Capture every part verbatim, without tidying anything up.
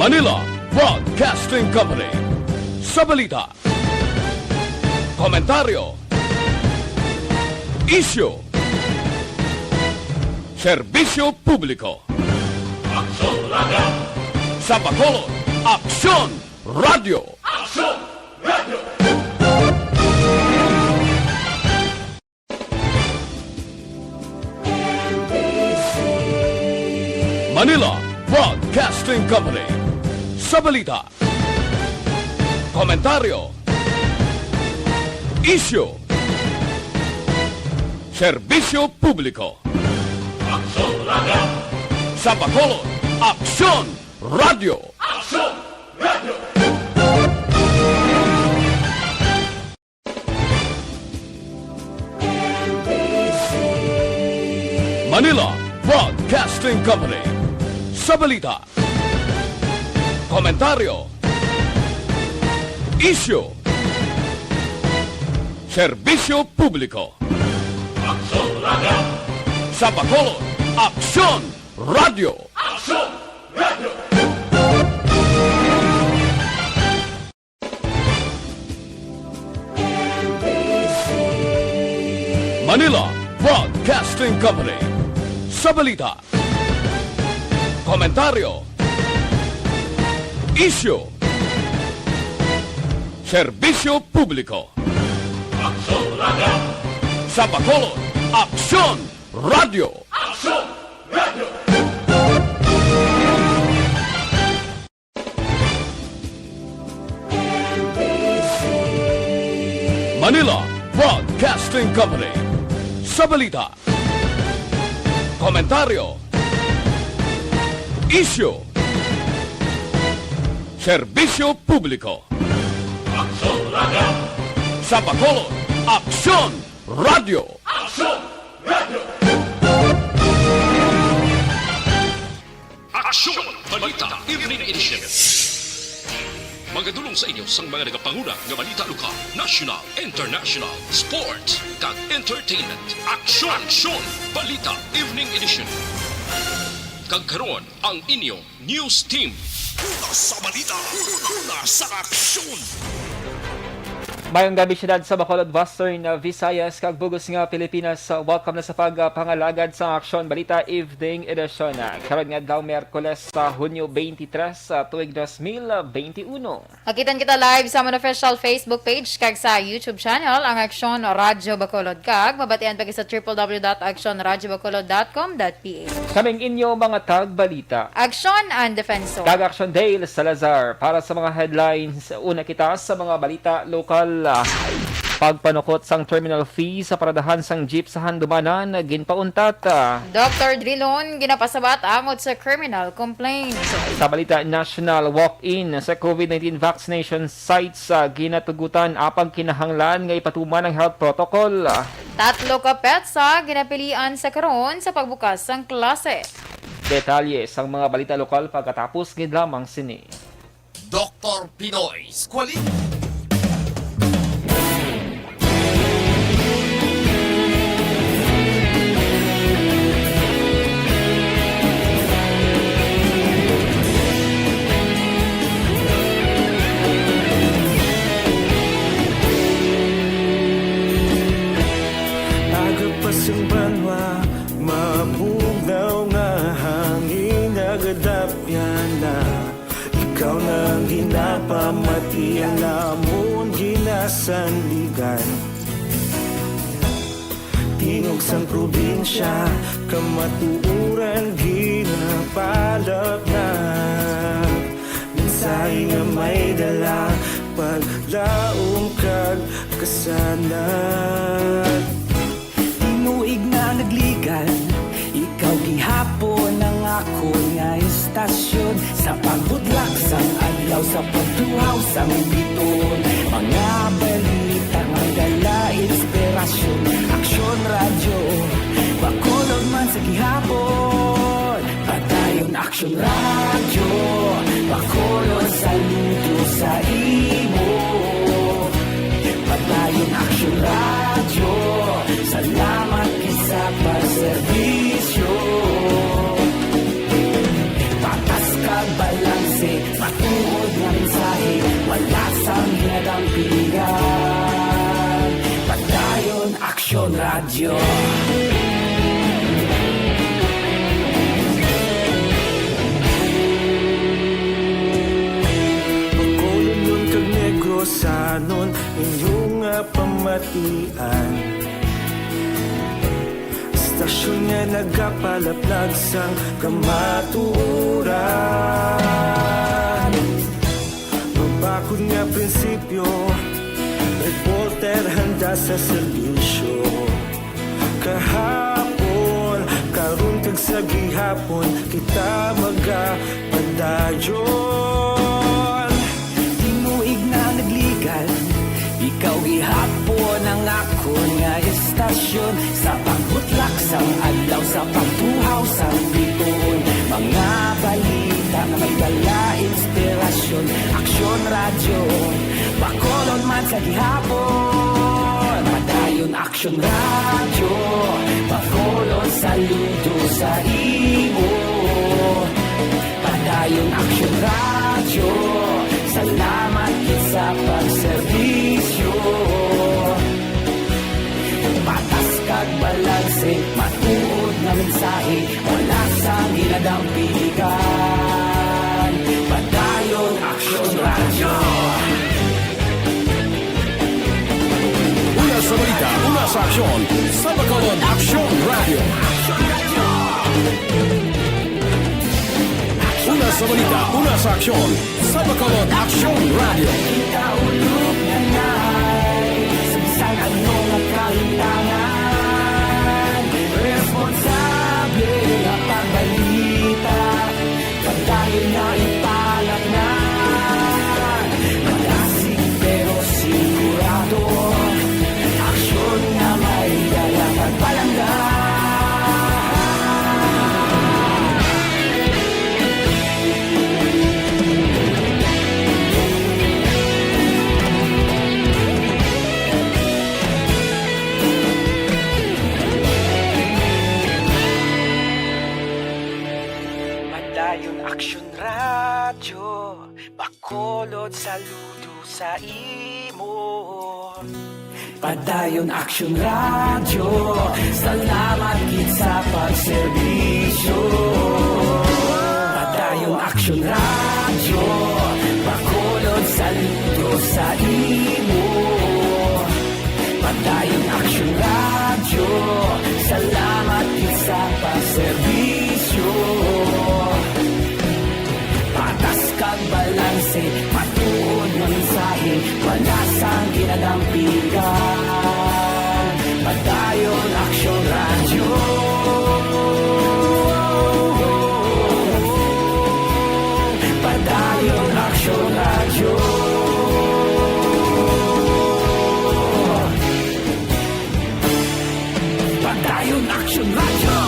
Manila Broadcasting Company. Sa balita, komentaryo, isyu, serbisyo publiko. Aksyon Radio. Sa Bacolod, Aksyon Radio. Aksyon Radio. Manila Broadcasting Company. Sa balita, komentaryo, isyu, serbisyo publiko. Aksyon Radio. Sa Bacolod, Aksyon Radio. Aksyon Radio. Manila Broadcasting Company. Sa balita, komentaryo, isyu, serbisyo publiko. Aksyon Radio. Sa Bacolod, Aksyon Radio. Aksyon Radio. Manila Broadcasting Company. Sa balita, komentaryo, isyu, serbisyo publiko. Aksyon Radio. Sa Bacolod, Aksyon Radio. Aksyon Radio. Manila Broadcasting Company. Sa balita, komentaryo, isyu, serbisyo publiko. Aksyon Radio. Sa Bacolod, Aksyon Radio. Aksyon Radio. Aksyon! Balita Evening Edition. Magadulong sa inyo sang mga nagapanguna nga balita lokal, national, international, sports, kag entertainment. Aksyon! Aksyon! Balita Evening Edition. Kag karon, ang inyo news team. Una sa balita, una sa aksyon. Mayong gabi, siyudad sa Bacolod, Western, uh, Visayas, kag bug-os nga Pilipinas. Uh, welcome na sa pagpangalagad sa Aksyon Balita Evening Edition. Uh, karon nga adlaw, Miyerkules, sa Hunyo twenty-three, sa tuig dos mil veintiuno. Makitan kita live sa amon official Facebook page kag sa YouTube channel, ang Aksyon Radyo Bacolod, kag mabatian pa kita sa triple W dot aksyon radyo bacolod dot com dot P H. Kaming inyo mga tagbalita. Aksyon and Defensor. Kag Aksyon Dale Salazar para sa mga headlines. Una kita sa mga balita lokal. Pagpanukot sang terminal fee sa paradahan sang jeep sa Handumanan ginpauntat. Doktor Drilon ginapasabat angot sa criminal complaint. Sa balita national, walk-in sa COVID nineteen vaccination sites sa ginatugutan apang kinahanglan nga ipatuman ang health protocol. Tatlo ka petsa ginapilian sa karon sa pagbukas sang klase. Detalye sang mga balita lokal pagkatapos gid lamang sini. Doktor Pinoy Squali. Aga pa sang banwa, mabugnaw nga hangin nagadapyan na. Ikaw na ang ginapamati, ang amon ginasandigan. Tingog sang probinsya, kamatuoran ginapalapnag. Mensahe nga may dala, paglaom kag kasanag. Tinuig na nagligan, ikaw gihapon ang akon nga istasyon. Sa pagbudlak sang adlaw, sa pagtuhaw sang biton, mga balita nga dala inspirasyon. Aksyon Radyo Bacolod man sa gihapon. Padayon Aksyon Radyo Bacolod, saludo sa imo. Padayon Aksyon Radyo, salamat gid sa pagserbisyo. Patas kag balanse, Yo. Bacolodnon kag Negrosanon, inyo nga pamatian. Estasyon nga nagapalaplag sang kamatuoran. Mabakod nga prinsipyo, reporter handa sa serbisyo. Kahapon, karon kag sa gihapon, kita magapadayon. Tinuig na nagligal, ikaw gihapon ang akon nga estasyon. Sa pagbutlak sang adlaw, sa pagtuhaw sang bituon, mga balita nga may dala inspirasyon. Aksyon Radyo, Bacolod man sa gihapon. Padayon Aksyon Radyo, Bacolod saludo sa imo. Padayon Aksyon Radyo, salamat gid sa pagserbisyo. Patas kag balanse, matuod nga mensahe, wala sang ginadampigan. Padayon Aksyon Radyo. Una sa balita, una sa aksyon, sa Bacolod Aksyon Radyo. Una sa balita, una sa aksyon, sa Bacolod Aksyon Radyo. Kita ulog na nai sa bisan ano nga kahintangan. Responsable nga pagbalita, padayon nga ipalatnan. Malasig pero sigurado, aksyon nga may dala kag palangga. Padayon Aksyon Radyo, Bacolod saludo sa imo. Padayon Aksyon Radyo, salamat gid sa pagserbisyo. Padayon Aksyon Radyo, Bacolod saludo sa imo. Padayon Aksyon Radyo, salamat gid sa pagserbisyo. Patas kag balanse, matuod nga mensahe, wala sang ginadampigan. Padayon Aksyon Radyo. Padayon Aksyon Radyo. Padayon Aksyon Radyo.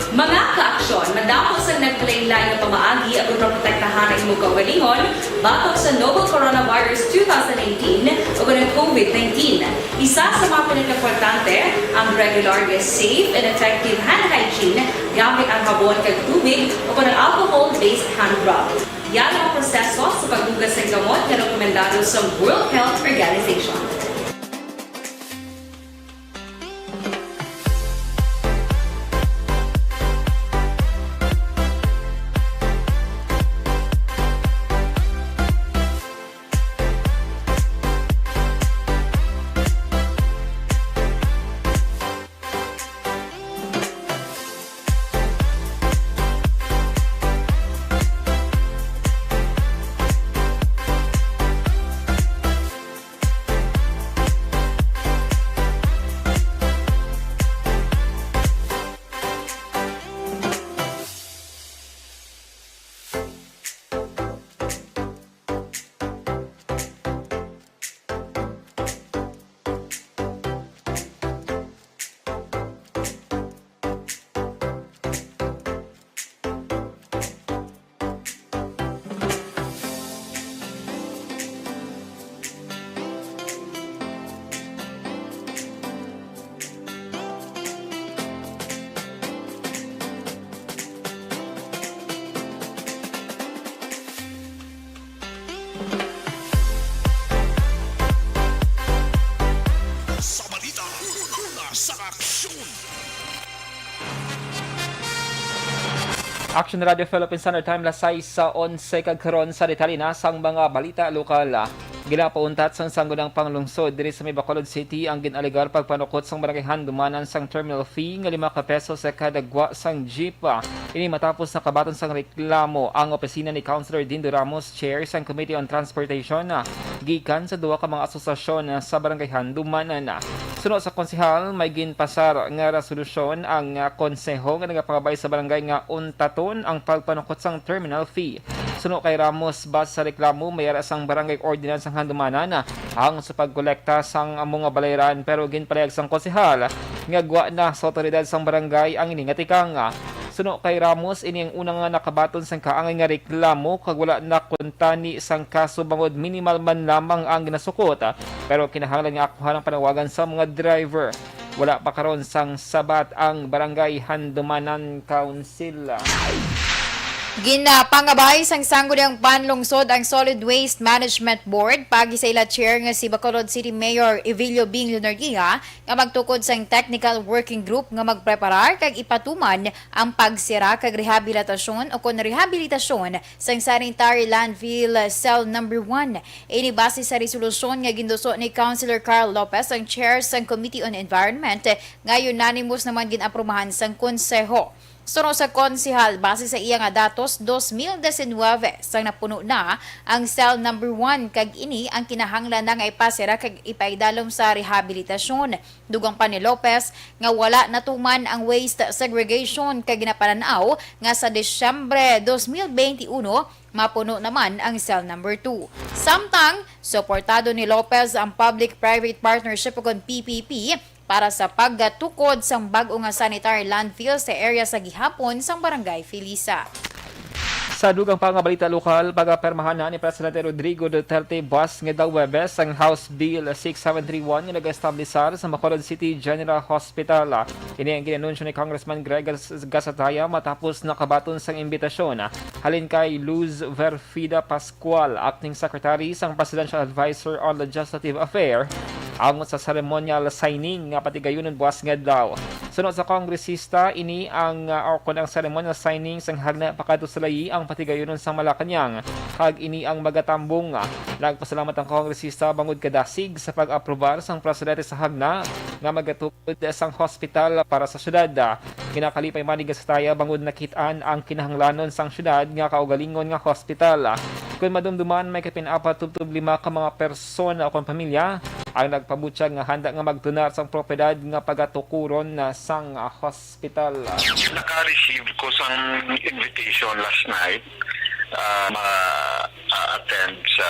Mga kaaksyon, madamo sang naglain-lain nga pamaagi aron maprotektahan ang imong kaugalingon batok sa novel coronavirus two thousand nineteen o ang COVID nineteen. Isa sa mga pinakaimportante ang regular nga safe and effective hand hygiene gamit ang habon kag tubig o ang alcohol-based hand rub. Yari ang proseso sa paghugas sang gamot nga rekomendado sa World Health Organization. Action Radio Philippines Standard Time, las sais sa onse, kag karon sa detalye na sang mga balita lokal. Ginapauntat sang Sangguniang Panlungsod diri sa may Bacolod City ang gin-alegar pagpanukot sang barangay handumanan sang terminal fee nga lima ka pesos sa kada gwa sang jeep. Ini matapos nakabaton sang reklamo ang opisina ni Councilor Dindo Ramos, chair sang Committee on Transportation, gikan sa duha ka mga asosasyon sa barangay handumanan. Suno sa konsehal, may ginpasar nga resolusyon ang, ah, konseho nga nagapangabay sa barangay nga untaton ang pagpanukot sang terminal fee. Suno kay Ramos, base sa reklamo, may ara sang barangay ordinance ang handumanan ang sa pagkolekta sang amo nga balayran, pero ginpalayag sang konsehal nga gwa na sa awtoridad sang barangay ang ini nga tikang. Suno kay Ramos, ini ang una nga nakabaton sang kaangay nga reklamo kag wala na kuntani sang kaso bangod minimal man lamang ang ginasukot, pero kinahanglan nga akuhan ang panawagan sa mga driver. Wala pa karon sang sabat ang Barangay Handumanan Council. Ginapangabay sang Sangguniang Panlungsod ang Solid Waste Management Board pagi sa ila chair nga si Bacolod City Mayor Evilio Bing Leonardia nga magtukod sang technical working group nga magpreparar kag ipatuman ang pagsira kag rehabilitasyon o kon rehabilitasyon sang sanitary landfill cell number one. Ini base sa resolusyon nga ginduso ni Councilor Carl Lopez, ang chair sang Committee on Environment, nga unanimous naman gin-aprubahan sang konseho. Suno sa konsehal, base sa iya nga datos, dos mil disinwebe sang napuno na ang cell number one, kag ini ang kinahanglan na nga ipasira kag ipaidalom sa rehabilitasyon. Dugang pa ni Lopez nga wala natuman ang waste segregation, kag ginapanan-aw nga sa Disyembre dos mil bente uno, mapuno naman ang cell number two. Samtang, suportado ni Lopez ang Public-Private Partnership o kon P P P para sa paggatukod sang bag-o nga sanitary landfill sa area sa gihapon sang Barangay Felisa. Sa dugang pa nga balita lokal, pagapermahan na ni Presidente Rodrigo Duterte buas nga daw Huwebes ang House Bill six seven three one nga nag-establisar sa Bacolod City General Hospital. Ini ang ginanunsyo ni Congressman Greg Gas-, Gasataya matapos nakabaton sang imbitasyon halin kay Luz Verfida Pascual, Acting Secretary sang Presidential Advisor on Legislative Affair, ang sa ceremonial signing nga patigayunon buas nga adlaw. Suno sa kongresista, ini ang, uh, o kon ang ceremonial signing sang hagna pakadto sa layi ang patigayunon sang Malacañang, kag ini ang magatambong. Nagpasalamat ang kongresista bangod kadasig sa pag-aprobar sang presidente sa hagna nga magatukod sang hospital para sa syudad. Ginakalipay man ni Gasataya bangod nakit-an ang kinahanglanon sang syudad nga kaugalingon nga hospital. Kon madumduman, may kapin-apat tubtob lima ka mga persona o kon pamilya ang nagpabutyag nga handa nga magtunar sang propiedad nga pagatukuron na sang, ah, hospital. Naka-receive ko sang invitation last night, ah, ma-, ah, attend sa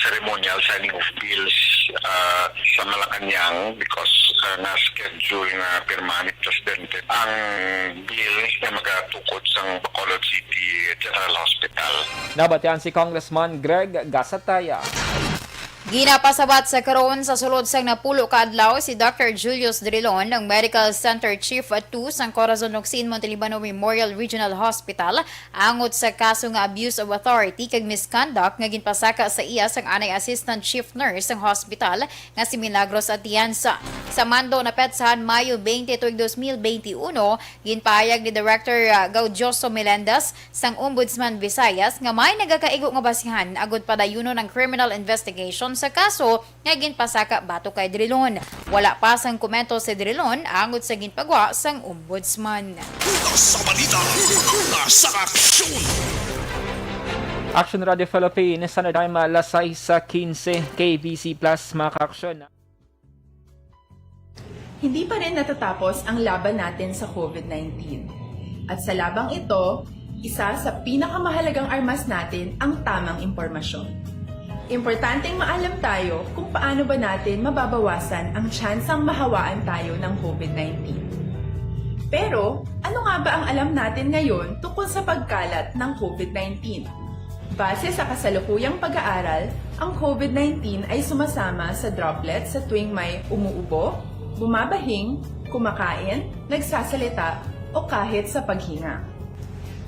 ceremonial signing of bills, ah, sa Malacañang because, ah, na-schedule nga pirmahan ni Presidente ang bill nga magatukod sang Bacolod City General Hospital. Nabatian si Congressman Greg Gasataya. Ginapasabat sa karon sa sulod sang napulo ka adlaw si Doctor Julius Drilon, ang Medical Center Chief two sang Corazon Locsin Montelibano Memorial Regional Hospital, angot sa kaso nga abuse of authority kag misconduct nga ginpasaka sa iya sang anay assistant chief nurse sang hospital nga si Milagros Atienza. Sa mando napetsahan Mayo twenty tuig dos mil bente uno, ginpahayag ni Director, ah, Gaudioso Melendez sang Ombudsman Visayas nga may nagakaigo nga basihan agud padayunon ang criminal investigation sa kaso nga ginpasaka batok kay Drilon. Wala pa sang komento si Drilon angot sa ginpagwa sang Ombudsman. Una sa balita, una sa aksyon. Action Radio Philippines, Standard Time, alas sais quince, K B C Plus, mga ka-aksyon. Hindi pa rin natatapos ang laban natin sa COVID nineteen. At sa labang ito, isa sa pinakamahalagang armas natin ang tamang impormasyon. Importanteng maalam tayo kung paano ba natin mababawasan ang tsansang mahawaan tayo ng COVID nineteen. Pero, ano nga ba ang alam natin ngayon tungkol sa pagkalat ng COVID nineteen? Base sa kasalukuyang pag-aaral, ang COVID nineteen ay sumasama sa droplets sa tuwing may umuubo, bumabahing, kumakain, nagsasalita, o kahit sa paghinga.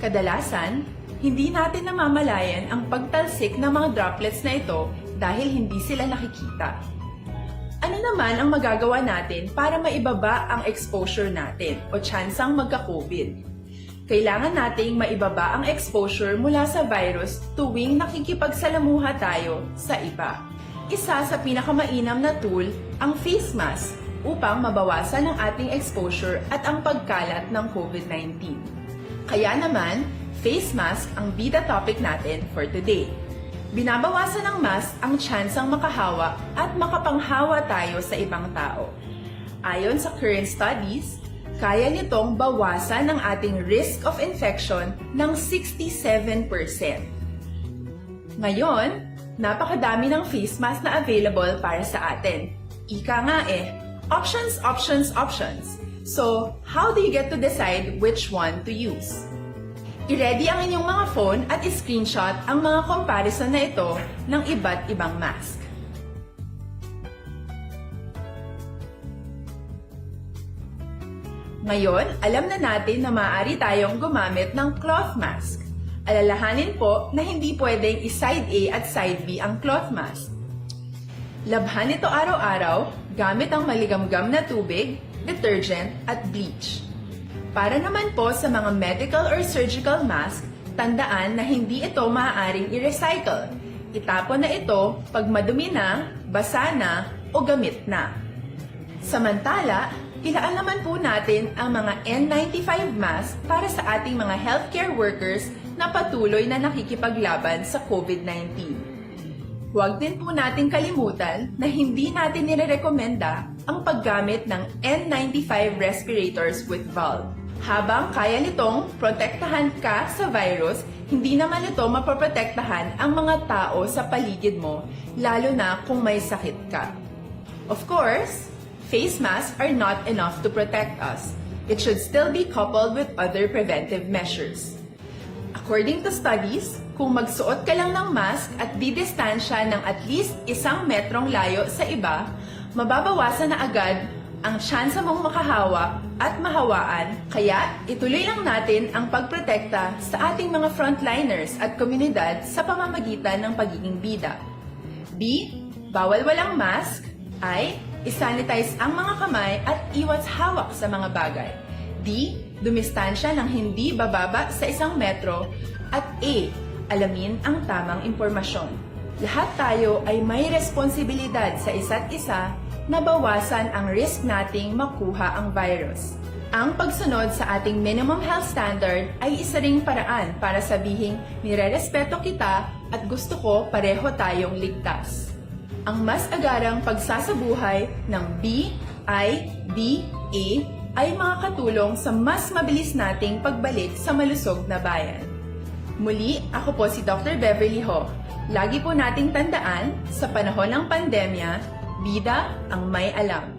Kadalasan, hindi natin namamalayan ang pagtalsik ng mga droplets na ito dahil hindi sila nakikita. Ano naman ang magagawa natin para maibaba ang exposure natin o tsansang magka-COVID? Kailangan nating maibaba ang exposure mula sa virus tuwing nakikipagsalamuha tayo sa iba. Isa sa pinakamainam na tool ang face mask upang mabawasan ang ating exposure at ang pagkalat ng covid nineteen. Kaya naman, face mask ang bida topic natin for today. Binabawasan ng mask ang tsansang makahawa at makapanghawa tayo sa ibang tao. Ayon sa current studies, kaya nitong bawasan ang ating risk of infection ng sixty-seven percent. Ngayon, napakadami ng face mask na available para sa atin. Ika nga eh, options, options, options. So, how do you get to decide which one to use? I-ready ang inyong mga phone at i-screenshot ang mga comparison na ito ng iba't ibang mask. Ngayon, alam na natin na maaari tayong gumamit ng cloth mask. Alalahanin po na hindi pwedeng i-side A at side B ang cloth mask. Labhan ito araw-araw gamit ang maligamgam na tubig, detergent, at bleach. Para naman po sa mga medical or surgical mask, tandaan na hindi ito maaaring i-recycle. Itapon na ito pag madumi na, basa na, o gamit na. Samantala, ilaan naman po natin ang mga N ninety-five mask para sa ating mga healthcare workers na patuloy na nakikipaglaban sa covid nineteen. Huwag din po nating kalimutan na hindi natin nirerekomenda ang paggamit ng N ninety-five respirators with valve. Habang kaya nitong protektahan ka sa virus, hindi naman ito mapoprotektahan ang mga tao sa paligid mo, lalo na kung may sakit ka. Of course, face masks are not enough to protect us. It should still be coupled with other preventive measures. According to studies, kung magsuot ka lang ng mask at didistansya ng at least isang metrong layo sa iba, mababawasan na agad ang tsansa mong makahawa at mahawaan, kaya ituloy lang natin ang pagprotekta sa ating mga frontliners at komunidad sa pamamagitan ng pagiging bida. B, bawal walang mask. I, isanitize ang mga kamay at iwas hawak sa mga bagay. D, dumistansya ng hindi bababa sa isang metro. At A, alamin ang tamang impormasyon. Lahat tayo ay may responsibilidad sa isa't isa na bawasan ang risk nating makuha ang virus. Ang pagsunod sa ating minimum health standard ay isa ring paraan para sabihing nirerespeto kita at gusto ko pareho tayong ligtas. Ang mas agarang pagsasabuhay ng B I D A ay makakatulong sa mas mabilis nating pagbalik sa malusog na bayan. Muli, ako po si Doctor Beverly Ho. Lagi po nating tandaan, sa panahon ng pandemya, bida ang may alam.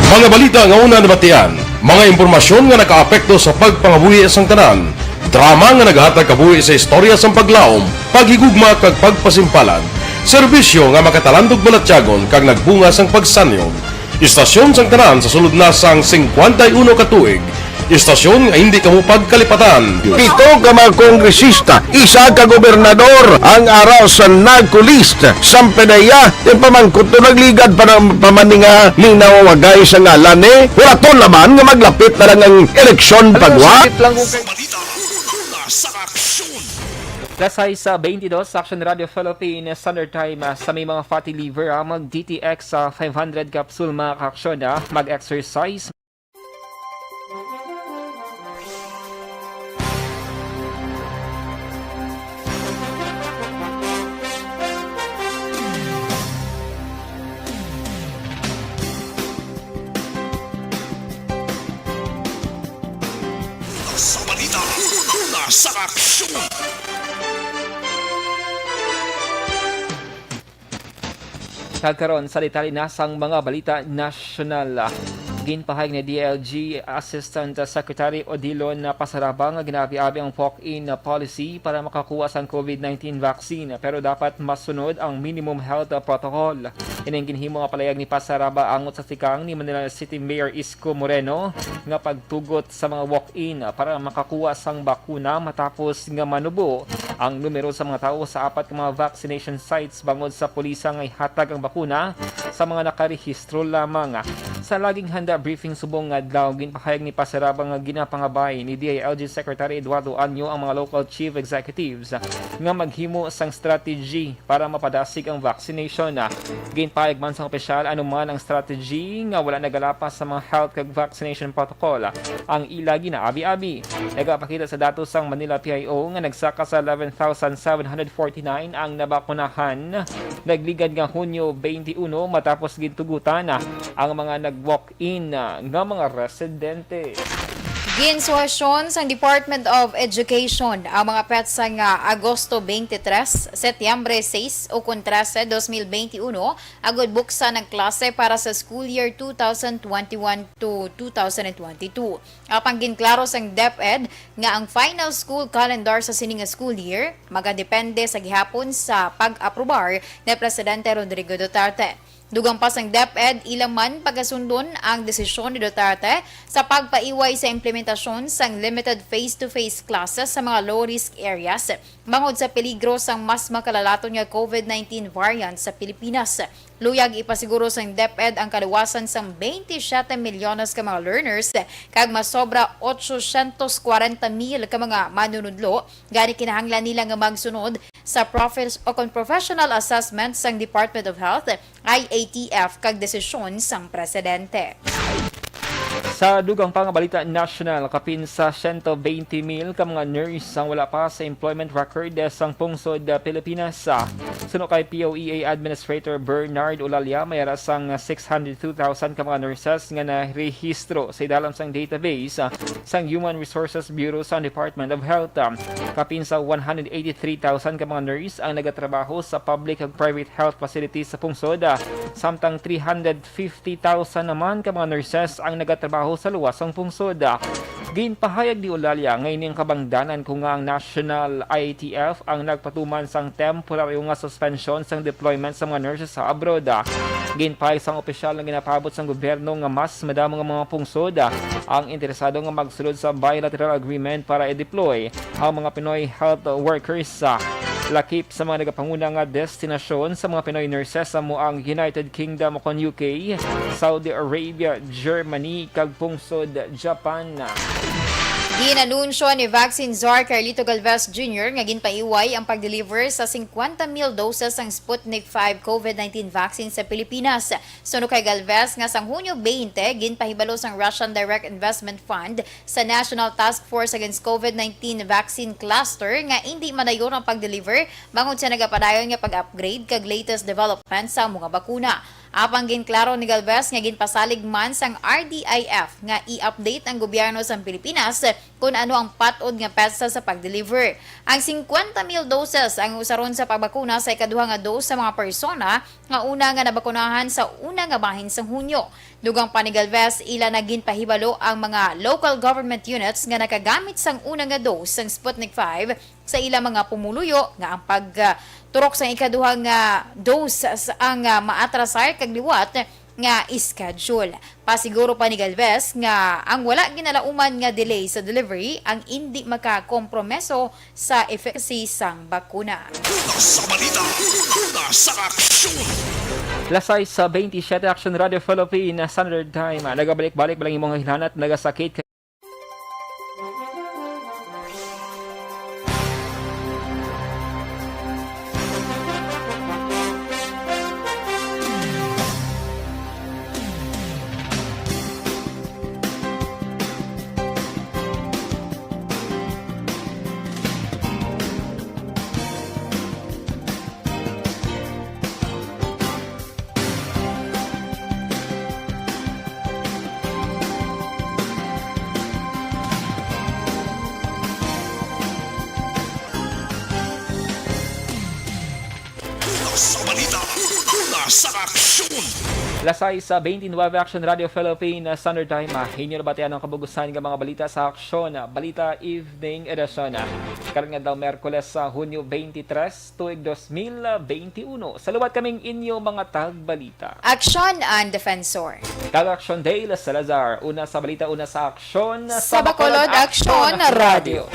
Mga balita nga una nabatian, mga impormasyon nga nakaapekto sa pagpangabuhi sang tanan, drama nga naghatag kabuhi sa istorya sang paglaom, paghigugma kag pagpasimpalan, serbisyo nga makatalandog balatyagon kag nagbunga sang pagsanyog. Istasyon sang tanan sa sulod na sang singkwenta y uno ka tuig, istasyon nga hindi kamo pagkalipatan. Pito ka mga kongresista, isa ka gobernador ang ara sa NAGCO list. Sampe na iya, ti pamangkot to nagligad pa ng pamaninga, minawagay sa ngalan ni. Wala to laman nga maglapit na lang ang eleksyon pagwa. Sakit lang kung kay Balita, una sa aksyon. Alas sais, ah, twenty-two, Action Radio Philippines, Standard Time, ah, sa may mga fatty liver, ah, mag D T X, ah, five hundred capsule, mga ka-aksyon, ah, mag-exercise. Sa balita, una sa aksyon. Kag karon sa detalye na sang mga balita nasyonal. Ginpahayag ni D I L G Assistant Secretary Odilon Pasaraba nga ginaabi-abi ang walk-in policy para makakuha sang COVID nineteen vaccine, pero dapat masunod ang minimum health protocol. Ining ginhimo nga palayag ni Pasaraba angot sa tikang ni Manila City Mayor Isko Moreno nga pagtugot sa mga walk-in para makakuha sang bakuna matapos nga manubo ang numero sa mga tawo sa apat ka mga vaccination sites bangod sa pulisa nga ihatag ang bakuna sa mga nakarehistro lamang. Sa laging handa briefing subong nga adlaw, ginpahayag ni Pasaraba nga ginapangabay ni D I L G Secretary Eduardo Anyo ang mga local chief executives nga maghimo sang strategy para mapadasig ang vaccination. Ginpahayag man sang opisyal, anuman ang strategy nga wala nagalapas sa mga health kag vaccination protocol, ang ila ginaabi-abi. Nagapakita sa datos sang Manila P I O nga nagsaka sa eleven thousand seven hundred forty-nine ang nabakunahan nagligad nga Hunyo twenty-one, matapos gintugutan ang mga nag-walk-in nga mga residente. Ginsuhesyon sang Department of Education ang mga petsa nga Agosto twenty-three, Setyembre sais, ukon trese, dos mil benti uno, agud buksan ang klase para sa school year two thousand twenty-one to two thousand twenty-two. Apang ginklaro sang DepEd nga ang final school calendar sa sini nga school year magadepende sa gihapon sa pag-aprobar ni Presidente Rodrigo Duterte. Dugang pa sang DepEd, ila man pagasundon ang desisyon ni Duterte sa pagpaiway sa implementasyon sang limited face-to-face classes sa mga low-risk areas bangod sa peligro sang mas makalalaton nga COVID nineteen variant sa Pilipinas. Luyag ipasiguro sang DepEd ang kaluwasan sang twenty-seven milyones ka mga learners kag masobra otso syentos kwarenta mil ka mga manunudlo, gani kinahanglan nila nga magsunod sa profes-, o kon professional assessment sang Department of Health, I A T F, kag desisyon sang presidente. Sa dugang pa nga balita nasyonal, kapin sa siyento bente mil ka mga nurse ang wala pa sa employment record sang pungsod, ah, Pilipinas. Ah, suno kay P O E A Administrator Bernard Olalia, may ara sang six hundred two thousand ka mga nurses nga narehistro sa idalom sang database, ah, sang Human Resources Bureau sa Department of Health. Ah, kapin sa one hundred eighty-three thousand ka mga nurse ang nagatrabaho sa public ug private health facilities sa pungsod, ah, samtang three hundred fifty thousand naman ka mga nurses ang nagatrabaho sa luwas sang pungsod. Ginpahayag ni Olalia nga ini ang kabangdanan, kung nga ang National I A T F ang nagpatuman sang temporaryo nga suspensyon sang deployment sa mga nurses sa abroad. Ginpahayag sang opisyal nga ginapaabot sang gobyerno nga mas madamo nga mga pungsod ang interesado nga magsulod sa bilateral agreement para i-deploy ang mga Pinoy health workers. Lakip sa mga nagapanguna nga destinasyon sa mga Pinoy nurses amo ang United Kingdom kon U K, Saudi Arabia, Germany, kag pungsod Japan. Ginanunsyo ni Vaccine Czar Carlito Galvez Junior nga ginpaiway ang pag-deliver sa singkwenta mil doses sang Sputnik five COVID nineteen vaccine sa Pilipinas. Suno kay Galvez nga sang Hunyo twenty, ginpahibalo sang Russian Direct Investment Fund sa National Task Force Against COVID nineteen Vaccine Cluster nga indi madayon ang pag-deliver bangod sa nagapadayon nga pag-upgrade kag latest development sa mga bakuna. Apang ginklaro ni Galvez nga ginpasalig man sang R D I F nga i-update ang gobyerno sang Pilipinas kon ano ang pat-od nga petsa sa pag-deliver. Ang singkwenta mil doses ang usaron sa pagbakuna sa ikaduha nga dose sa mga persona nga una nga nabakunahan sa una nga bahin sang Hunyo. Dugang pa ni Galvez, ila na ginpahibalo ang mga local government units nga nakagamit sang una nga dose sang Sputnik five sa ila mga pumuluyo nga ang pag, ah, turok sang ikaduha nga dose sa, ang, ah, maatrasar kag liwat nga schedule. Pasiguro pa ni Galvez nga ang wala ginalauman nga delay sa delivery ang indi makakompromiso sa efficacy sang bakuna. Una sa balita, una sa aksyon. Las sais sa twenty-seven, Action Radio Philippines Standard Time. Nagabalik-balik ba lang imong hinanat, nagasakit ka? Una sa balita, una sa aksyon. Las sais sa twenty-nine, Action Radio Philippines Standard Time. Ah, inyo nabatian ang kabug-usan nga mga balita sa Aksyon, ah, Balita Evening Edition. Ah, karon nga daw Miyerkules sa Hunyo twenty-three, tuig dos mil veintiuno. Sa liwat kaming inyo mga tagbalita. Aksyon and Defensor. Kag Aksyon Dale Salazar. Una sa balita, una sa aksyon, Sa Bacolod, Aksyon Radio.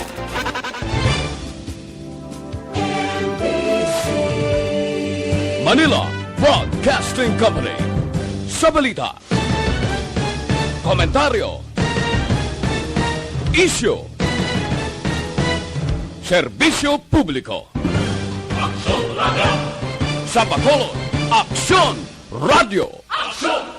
Manila Broadcasting Company. Sa balita, komentaryo, isyu, serbisyo publiko. Aksyon Radio. Sa Bacolod, Aksyon Radio. Aksyon